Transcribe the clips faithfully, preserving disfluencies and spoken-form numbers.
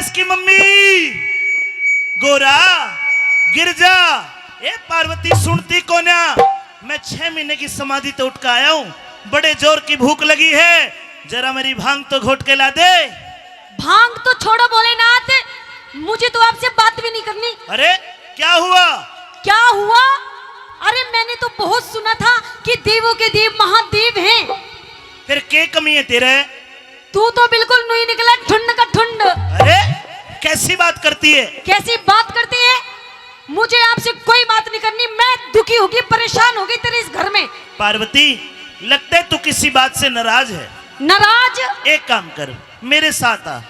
इसकी मम्मी, गोरा, गिरजा, ए पार्वती, सुनती कोन्या? मैं छह महीने की समाधि तो उठ के आया हूँ, बड़े जोर की भूख लगी है, जरा मेरी भांग तो घोट के ला दे। भांग तो छोड़ो भोलेनाथ, मुझे तो आपसे बात भी नहीं करनी। अरे, क्या हुआ? क्या हुआ? अरे, मैंने तो बहुत सुना था कि देवों के देव महादेव हैं। फिर के कमी है तेरे? तू तो बिल्कुल नुई निकला, ठुंड का ठुंड। अरे, कैसी बात करती है? कैसी बात करती है? मुझे आपसे कोई बात नहीं करनी। मैं दुखी होगी, परेशान होगी तेरे इस घर में। पार्वती, लगता है तू किसी बात से नाराज है। नाराज? एक काम कर, मेरे साथ आ।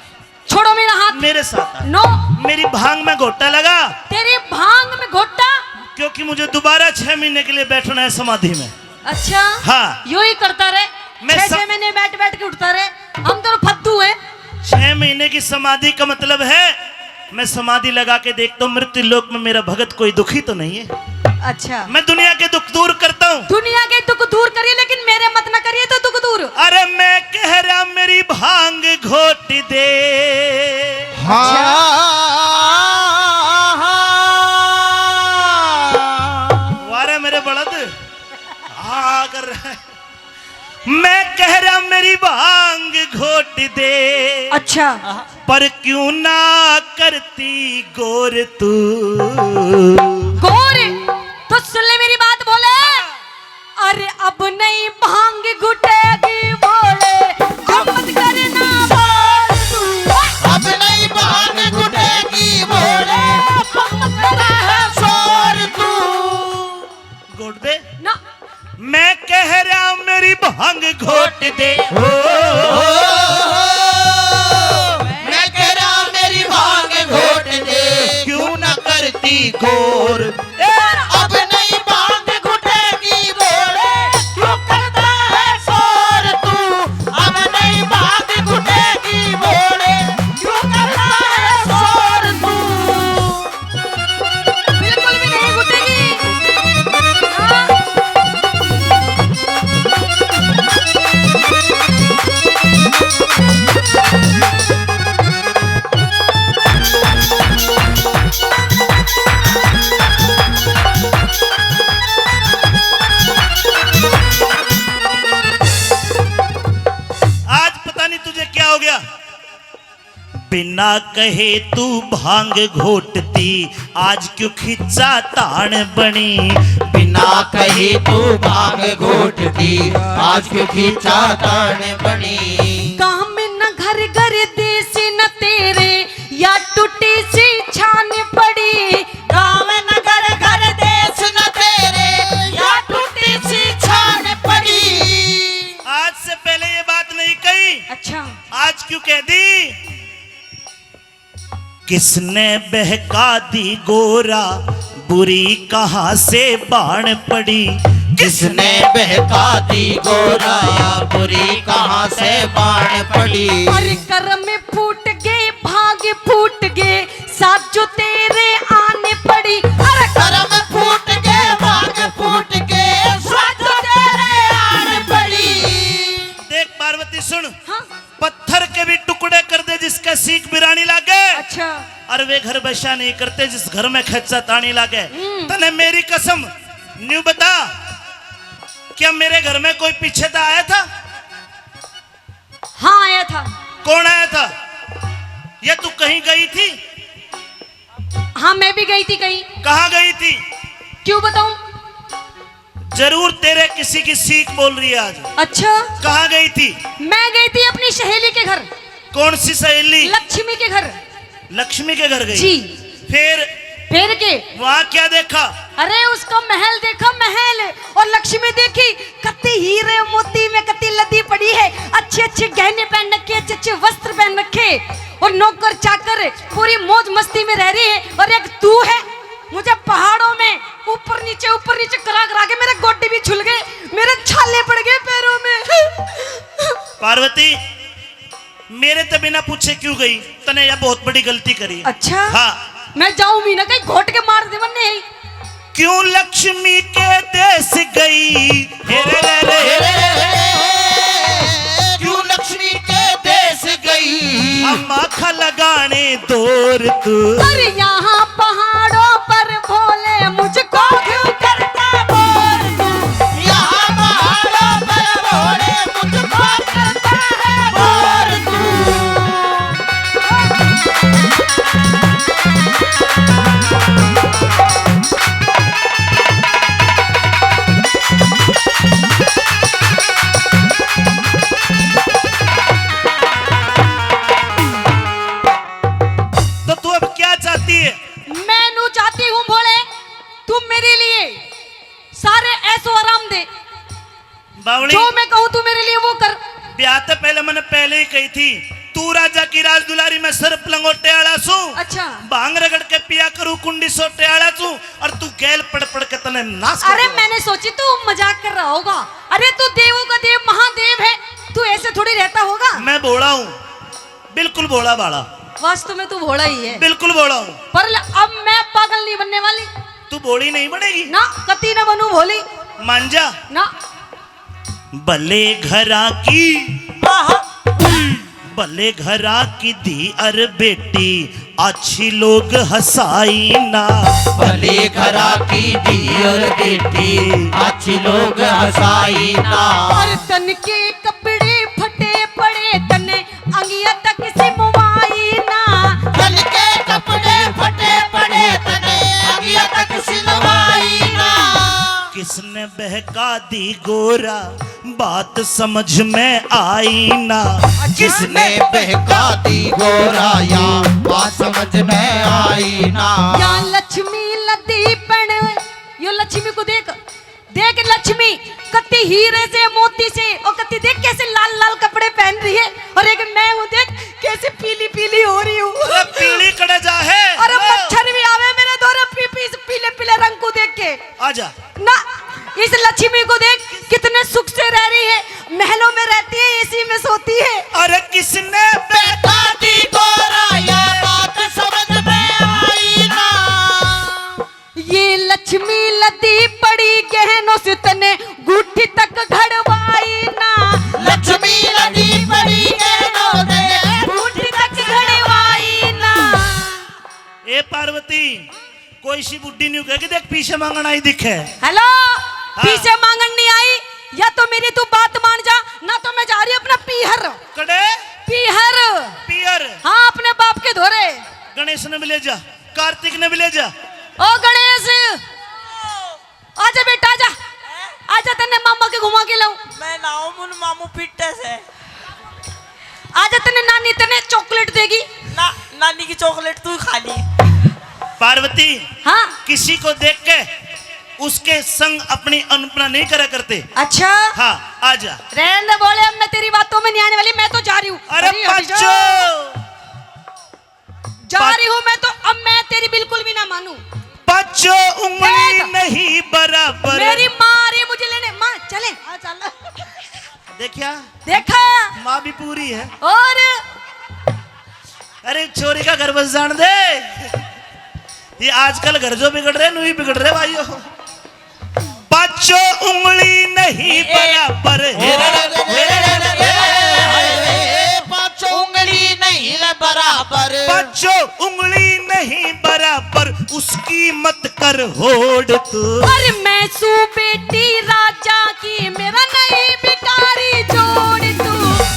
छोड़ो मेरा हाथ। मेरे साथ आ। No। मेरी भांग में घोटा लगा। तेरी भांग में घोटा? क्योंकि मुझे दोबारा छह महीने के लिए बैठना है समाधि में। अच्छा। हाँ। यो ही करता रहे। मैं छह, सम- छह महीने बैठ बैठ के उठता रहे। हम दोनों फद्दू हैं। छह महीने की समाधि का मतलब है, मैं समाधि लगा के देखता हूँ, मृत्यु लोक में मेरा भगत कोई दुखी तो नहीं है। अच्छा। मैं दुनिया के दुख दूर करता हूँ। दुनिया के दुख दूर करिए, लेकिन मेरे मत ना करिए तो दुख दूर। अरे, मैं कह रहा, मेरी भांग घोट दे। हाँ। अच्छा। वारे मेरे बलद, हाँ कर रहा है। मैं कह रहा, मेरी भांग घोट दे। अच्छा। पर क्यों ना करती गौर तू। गौर? तो सुन ले मेरी बात, बोले। अरे, अब नहीं भांग घुटेगी, बोले, अब मत करना शोर तू। अब नहीं भांग घुटेगी, बोले, अब मत करना शोर तू। घोट दे। ना। मैं कह रहा, मेरी भांग घोट दे। हो, हो, हो, हो। मैं कह रहा, मेरी भांग घोट दे। क्यों ना करती गौर। ए, अब नहीं भांग घुटेगी, बोले, क्यों करता है शोर तू। अब नहीं भांग घुटेगी, बोले, क्यों करता है शोर तू। बिल्कुल भी नहीं घुटेगी। हाँ। आज पता नहीं तुझे क्या हो गया। बिना कहे तू भांग घोटती, आज क्यों खींचा तान बनी। बिना कहे तू भांग घोटती, आज क्यों खींचा तान बनी। काम न घर घर देश न तेरे, या टूटी सी छान पड़ी। काम न घर घर देश न तेरे, या टूटी सी छान पड़ी। आज से पहले ये बात नहीं कही। अच्छा। आज क्यों कह दी? किसने बहका दी गोरा, बुरी कहाँ से बाण पड़ी? किसने बहका दी गोरा, बुरी कहाँ से बाण पड़ी? अरे करम फूट गए, भाग फूट गए, साजो तेरे आन पड़ी। अरे करम फूट गए, भाग फूट गए, साजो तेरे आन पड़ी। देख पार्वती सुन, हाँ। पत्थर के भी टुकड़े कर दे जिसका सीक बिरानी लागे। अच्छा। और वे घर बसा नहीं करते जिस घर में खच्चा तानी लागे। हम्म। तने मेरी कसम, न्यू बता, क्या मेरे घर में कोई पीछे तो आया था? हाँ, आया था। कौन आया था? या तू कहीं गई थी? हाँ, मैं भी गई थी कहीं। कहाँ गई थी? क्यों बताऊं? जरूर तेरे किसी की सीख बोल रही है आज। अच्छा। कहाँ गई थी? मैं गई थी अपनी सहेली के घर। कौन सी सहेली? लक्ष्मी के घर। लक्ष्मी के घर गई? जी। फिर? फिर के? वहाँ क्या देखा? अरे, उसका महल देखा, महल। और लक्ष्मी देखी, कत्ती हीरे मोती में कत्ती लदी पड़ी है, अच्छे अच्छे गहने पहन रखे, अच्छे अच्छे वस्त्र पहन रखे, और नौकर चाकर पूरी मौज मस्ती में रह रहे हैं। और एक तू है, मुझे पहाड़ों में ऊपर नीचे, ऊपर नीचे करा करा के मेरे गोडे भी छुल गए, मेरे छाले पड़ गए पैरों में। पार्वती, मेरे ते बिना पूछे क्यों गई? तने यह बहुत बड़ी गलती करी। अच्छा? हाँ। मैं जाऊं भी ना, कहीं घोट के मार दे मन्ने ही। क्यों लक्ष्मी के देश गई? हे रे रे रे रे रे। क्यों लक्ष्मी के देश गई? हम आँख लगाने दौर तू। पर यहाँ पहाड़ों पर भोले मुझको क्यों करता बोर तू? यहाँ पहाड़ों पर भोले मुझको करता है बोर तू। तो तू अब क्या चाहती है? मैं नू चाहती हूँ भोले, तू मेरे लिए सारे ऐसो आराम दे, बावली। जो मैं कहूँ तू मेरे लिए वो कर। ब्याह ते पहले मैंने पहले ही कही थी, तू राजा की राजदुलारी, मैं सर पलंगोटे आला सू। अच्छा। भांग रगड़ के पिया करू कुंडी सोटे आला सू, और तू गैल पड़ पड़ के तने नाश कर अरे देगा। मैंने सोची तू मजाक कर रहा होगा। अरे तू देवों का देव महादेव है, तू ऐसे थोड़ी रहता होगा। मैं भोला हूँ, बिल्कुल भोला भाला। वास्तव में तू भोला ही है। बिल्कुल भोला हूँ। पर ल-, अब मैं पागल नहीं बनने वाली। तू भोली नहीं बनेगी। ना, कती ना बनू भोली। मान जा। ना। भले घरा की, आहा। भले घरा की धी अर बेटी, अच्छी लोग हंसाई ना। भले घरा की धी अर बेटी, अच्छी लोग हंसाई ना। और तन के कपड़े फटे पड़े, तने अंगिया तक सिमवाई ना। तन के कपड़े फटे पड़े, तने अंगिया तक सिलवाई ना। किसने बहका दी गोरा, बात समझ में आई ना। अच्छा। किसने बहका दी गोरा, या बात समझ में आई ना। या लक्ष्मी लदी पण, यो लक्ष्मी को देख, देख लक्ष्मी, कत्ती हीरे से, मोती से, और कत्ती देख कैसे लाल लाल कपड़े पहन रही है, और एक मैं हूँ, देख कैसे पीली पीली हो रही हूँ। अरे पीली कड़े जा है। अरे हाँ। मच्छर भी आवे मेरे धोरे पी, पी, पीले पीले रंग को देख के। आजा। ना, इस लक्ष्मी को देख, कितने सुख से रह रही है, महलों में रहती है, एसी में सोती है। अरे किसने बहका दी गोरा, या बात समझ में आई ना। ये लक्ष्मी लदी पड़ी गहनों से, तने गुट्ठी तक घड़वाई ना। लक्ष्मी लदी पड़ी गहनों से, गुट्ठी तक घड़वाई ना। ए पार्वती, कोई सी बुड्ढी न्यू कहे कि देख पीछे मांगण आई दिखे। हेलो, हाँ। पीछे मांगण नहीं आई, या तो मेरी तू बात मान जा, ना तो मैं जा रही हूँ अपना पीहर। कड़े? पीहर। पीहर। हाँ, अपने बाप के धोरे। गणेश ने भी ले जा, कार्तिक ने भी ले जा। ओ गणेश, आजा बेटा, आजा। आजा, तन्ने मामा के घुमा के लाऊं। मैं ना आऊं, मुन मामू पिट्टे से। आजा, तन्ने नानी तन्ने चॉकलेट देगी। ना, नानी की चॉकलेट तू ही खा ली। पार्वती, हाँ। किसी को देख के उसके संग अपनी अनुपमा नहीं करा करते। अच्छा। हाँ, आजा। रहने दे भोले, अब मैं तेरी बातों में नहीं आने वाली, मैं तो जा रही हूँ। अरे अरे, हट जा। बच्चों। जा पा- रही हूँ मैं तो, अब मैं तेरी बिल्कुल भी ना मानू। पाछो उंगली देख। नहीं बराबर। मेरी माँ आ रही है मुझे लेने। माँ, चले। हाँ, चल। देखा? देखा? माँ भी पूरी है। और? अरे, छोरी का घर बस जान दे। ये आजकल घर जो बिगड़ रहे, नू ही बिगड़ रहे भाइयों। पाछो उंगली नहीं बराबर। पाछो उंगली नहीं बराबर। पाछो उंगली नहीं बराबर, उसकी मत कर होड़ तू। अरे मैं सू बेटी राजा की, मेरा नहीं भिखारी जोड़ तू।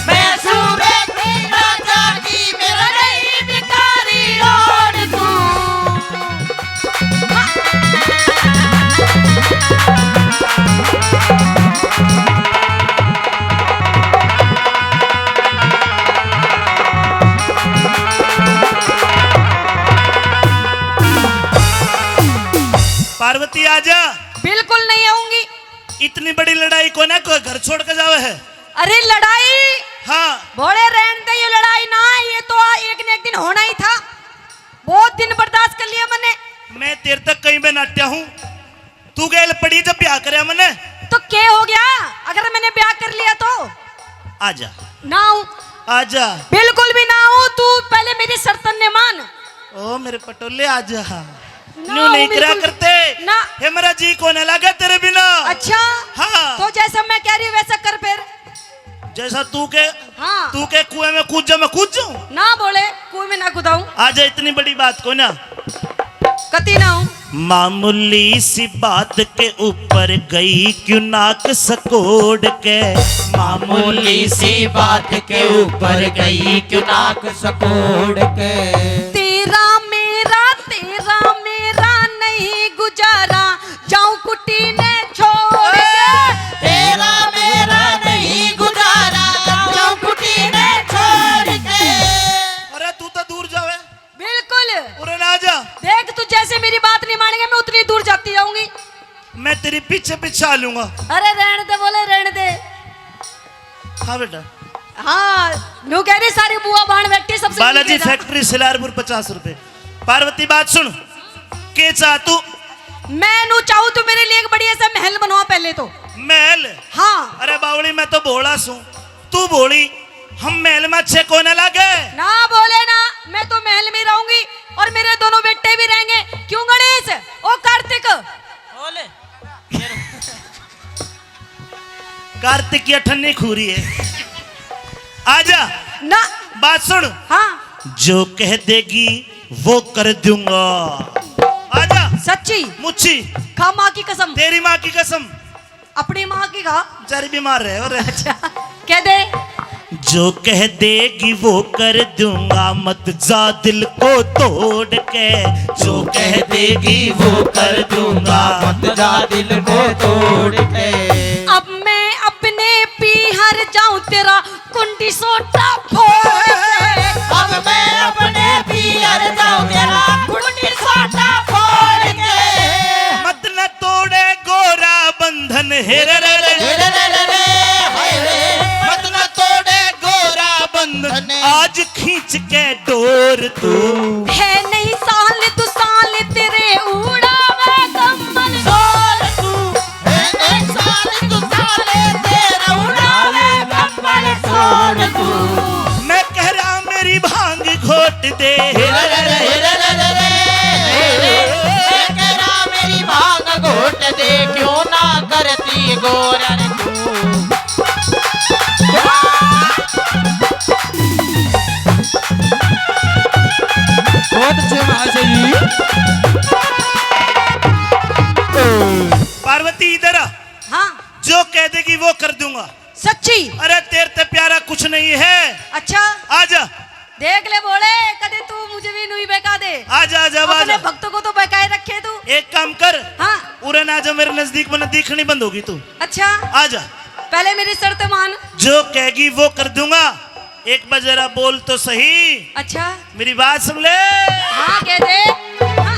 मैं सू बेटी राजा की, मेरा नहीं भिखारी जोड़ तू। पार्वती, आजा। बिल्कुल नहीं आऊंगी। इतनी बड़ी लड़ाई को ना कोई घर छोड़ के जावे है। अरे लड़ाई? हाँ। भोले, रहन दे, ये लड़ाई ना है, ये तो आ-, एक न एक दिन होना ही था। बहुत दिन बर्दाश्त कर लिया मैंने। मैं तेरे तक कहीं पे नाट्या हूँ, तू गैल पड़ी जब ब्याह करया मैंने। तो के हो गया अगर मैंने ब्याह कर लिया तो? आजा। ना हूँ। आजा। बिल्कुल भी ना हूँ, तू पहले मेरी शर्तन ने मान। ओ मेरे पटोले, आजा। ना न्यू हूँ नहीं करा बिल्कुल। करते। ना। हे मेरा जी को ना लगे तेरे बिना। अच्छा। हाँ। तो जैसा मैं कह रही हूँ वैसा कर फिर। जैसा तू के हाँ। तू के कुएं में कूद जा, मैं कूद जाऊं? ना बोले, कुएं में ना कूदाऊं। आजा, इतनी बड़ी बात कोई ना। कती ना हूँ। मामूली सी बात के ऊपर गई क्यों नाक सकोड़ के। मामूली सी बात के ऊपर गई क्यों नाक सकोड़ के। तेरा मेरा, तेरा मेरा नहीं गुजारा, जाऊं कुटी ने छोड़ के। तेरा मेरा नहीं गुजारा, जाऊं कुटी ने छोड़ के। अरे तू तो दूर जावे। बिल्कुल। उरे ना जा। देख, तू जैसे मेरी बात नहीं मानेगा, मैं उतनी दूर जाती जाऊंगी। मैं तेरी पीछे पीछे आ लूंगा। अरे रहने दे, बोले रहने दे। हाँ बेटा। हाँ, न्यू कह रही सारी बुआ बाण बैठी, सबसे बालाजी मिलके जा। फैक्ट्री सिलारपुर पचास रुपए। पार्वती बात सुन, के चाह तू? मैं नू चाहूँ तू मेरे लिए एक बढ़िया सा महल बनवा पहले तो। महल? हाँ। अरे बावली, मैं तो भोला सूं, तू भोली, हम महल में अच्छे कोने लागे। ना बोले ना, मैं तो महल में रहूंगी और मेरे दोनों बेटे भी रहेंगे। क्यों गणेश? ओ कार्तिक। बोले। कार्तिक की अठन्नी खूरी है। आजा। ना। बात सुन। हाँ। जो कह देगी वो कर दूंगा। आजा। सच्ची? मुच्ची। खा माँ की कसम। तेरी माँ की कसम। अपनी माँ की खा। जरी बीमार रहे और अच्छा। कह दे। जो कह देगी वो कर दूंगा, मत जा दिल को तोड़ के। जो कह देगी वो कर दूंगा, मत जा दिल को तोड़ के। अब मैं अपने पीहर जाऊं तेरा कुंडी सोटा फोड़ के। अब मैं अपने पीहर जाऊं तेरा कुंडी सोटा फोड़ के। मत न तोड़े गोरा बंधन, हे रे रे रे। हे रे रे रे रे, हाय रे। मत न तोड़े गोरा बंधन, आज खींच के डोर तू। है नहीं साल तू साल तेरे उड़ावे कंबल डोर तू। है नहीं साल तू साल तेरे उड़ावे कंबल डोर तू। मैं कह रहा मेरी भांग घोट दे। तेरा मेरी भांग घोट दे, क्यों ना करती गोरन तू। बहुत अच्छे महाशय जी। पार्वती इधर आ। हाँ। जो कह देगी वो कर दूंगा। सच्ची? अरे तेरे ते प्यारा कुछ नहीं है। अच्छा। आजा। देख ले भोले, कदे तू मुझे भी नुई बेका दे। आजा, आजा, अपने आजा। भक्तों को तो बहकाए रखे तू। एक काम कर। हाँ। उरे ना आजा, मेरे नजदीक, मने दिखनी बंद होगी तू। अच्छा। आजा। पहले मेरी शर्त मान। जो कहेगी वो कर दूंगा। एक बार जरा बोल तो सही। अच्छा। मेरी बात सुन ले। हाँ, कह दे। हाँ।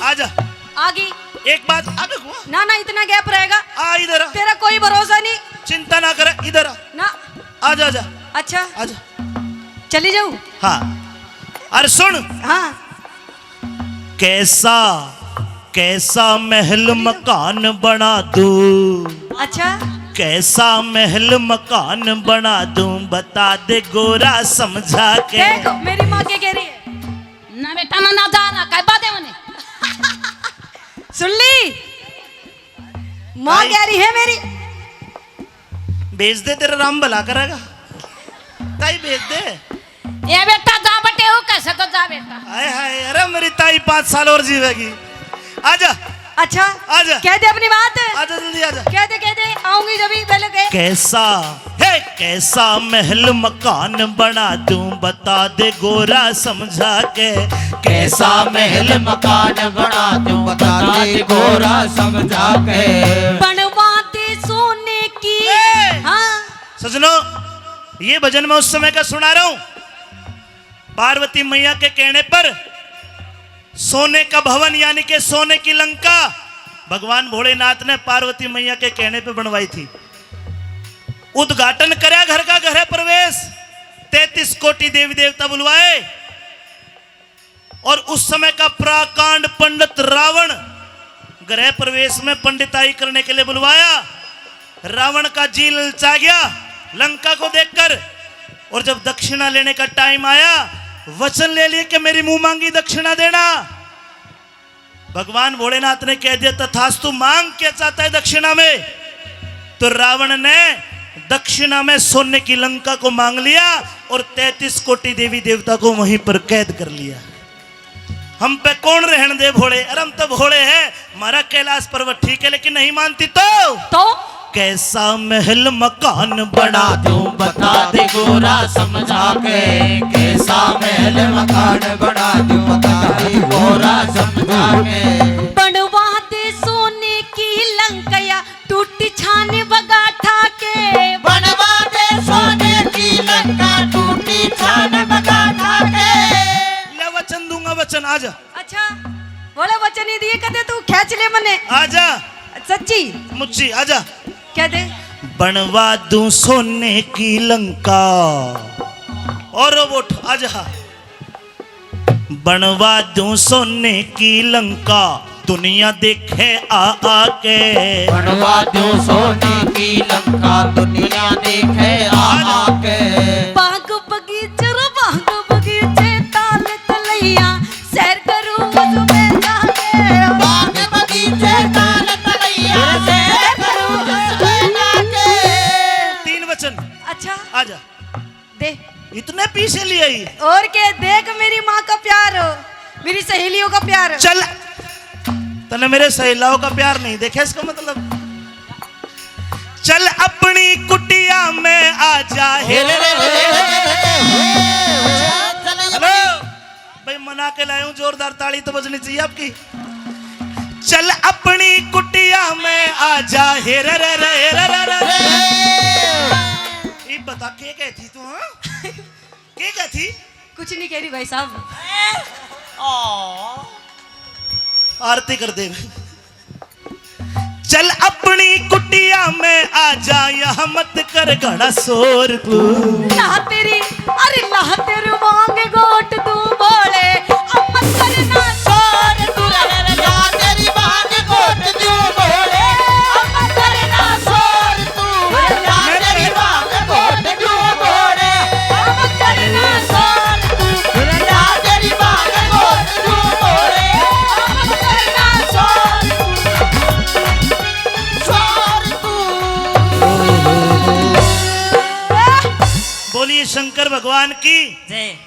आजा। आ गई। एक बात, अबे हुआ? ना, ना, इतना gap रहेगा। आ इधर आ। तेरा कोई भरोसा नहीं। चिंता ना करे, इधर आ। ना। आजा, आजा। अच्छा। आजा। चली जाऊँ? हाँ। अरे सुन। हाँ। कैसा, कैसा महल मकान बना दूँ? अच्छा। कैसा महल मकान बना दूँ, बता दे गोरा समझा के। देख, मेरी माँ क्या कह रही है। ना बेटा, ना, ना जा रहा, कह बात है उन्हें। सुन ली? माँ ताई। कह रही है मेरी। भेज दे, तेरा राम भला करेगा। ताई भेज दे। ए बेटा, जा बटे हो, कैसे तो जा बेटा। हाय हाय, अरे मेरी ताई पाँच साल और जीवेगी। आजा। अच्छा। आजा। कह दे अपनी बात। आजा, जल्दी आजा। कह दे, कह दे, आऊंगी जब ही, पहले कह। कैसा, हे, कैसा महल मकान बना दूँ, बता दे गोरा समझा के। कैसा महल मकान बना दूँ, बता दे गोरा समझा के। बनवा दे सोने की। ए! हाँ। सजनों, ये भजन मैं उस समय का सुना रहा हूँ। पार्वती मैया के कहने पर सोने का भवन, यानी कि सोने की लंका, भगवान भोलेनाथ ने पार्वती मैया के कहने पे बनवाई थी। उद्घाटन करया घर का, गृह प्रवेश, तैंतीस कोटि देवी देवता बुलवाए। और उस समय का प्राकांड पंडित रावण गृह प्रवेश में पंडिताई करने के लिए बुलवाया। रावण का जी ललचा गया लंका को देखकर, और जब दक्षिणा लेने का टाइम आया वचन ले लिए कि मेरी मुंह मांगी दक्षिणा देना। भगवान भोलेनाथ ने कह दिया, "तथास्तु, मांग क्या चाहता है दक्षिणा में?" तो रावण ने दक्षिणा में सोने की लंका को मांग लिया और तैंतीस कोटि देवी देवता को वहीं पर कैद कर लिया। हम पे कौन रहन दे भोले? अरे हम तो भोले हैं, हमारा कैलाश पर्वत ठीक है, लेकिन नहीं मानती तो तो? कैसा महल मकान बना बना दूं, बता दे गोरा समझा के। कैसा महल मकान बना दूं, बता दे गोरा समझा के। बनवा दे सोने की लंका या टूटी छान बगाठा के। बनवा दे सोने की लंका टूटी छान बगाठा के। ले वचन दूंगा, वचन, आजा। अच्छा, बोले वचन ही दिए, कहते तू खेच ले मने। आजा। सच्ची? मुच्ची, आजा। कह दे। बनवा दूं सोने की लंका। और रोबोट, आजा। बनवा दूं सोने की लंका, दुनिया देखे आ आके। बनवा दूं सोने की लंका, दुनिया देखे आ आके। बाग बगीचे रे बाग बगीचे, ताल तलैया सैर करूं उसमें जाके। बाग बगीचे ताल तलैया सैर करूं उसमें जाके। तीन वचन। अच्छा। आजा। दे। इतने पीछे ले आई? और के, देख मेरी माँ का प्यार हो, मेरी सहेलियों का प्यार। चल, तने मेरे सहेलाओं का प्यार नहीं देखा, इसका मतलब। चल अपनी कुटिया में आ जा, हे रे रे रे। हेलो भाई, मना के लाया हूँ, जोरदार ताली तो बजनी चाहिए आपकी। चल अपनी कुटिया में आ जा, हे रे रे रे, हे रे रे रे। ये बता, के कहती तू, हाँ? के कहती? कुछ नहीं कह रही भाई साहब। आरती कर दे। चल अपनी कुटिया में आ जा, यहाँ मत कर घना शोर तू। ला तेरी, अरे ला तेरी मांग गोट तू बोले, अब मत करना शोर तू। ला तेरी मांग गोट तू बोले, अब मत करना शोर तू। ला तेरी मांग गोट तू बोले, अब मत करना शोर तू। ला तेरी मांग गोट तू बोले, अब मत करना शोर तू। बोलिए शंकर भगवान की जय।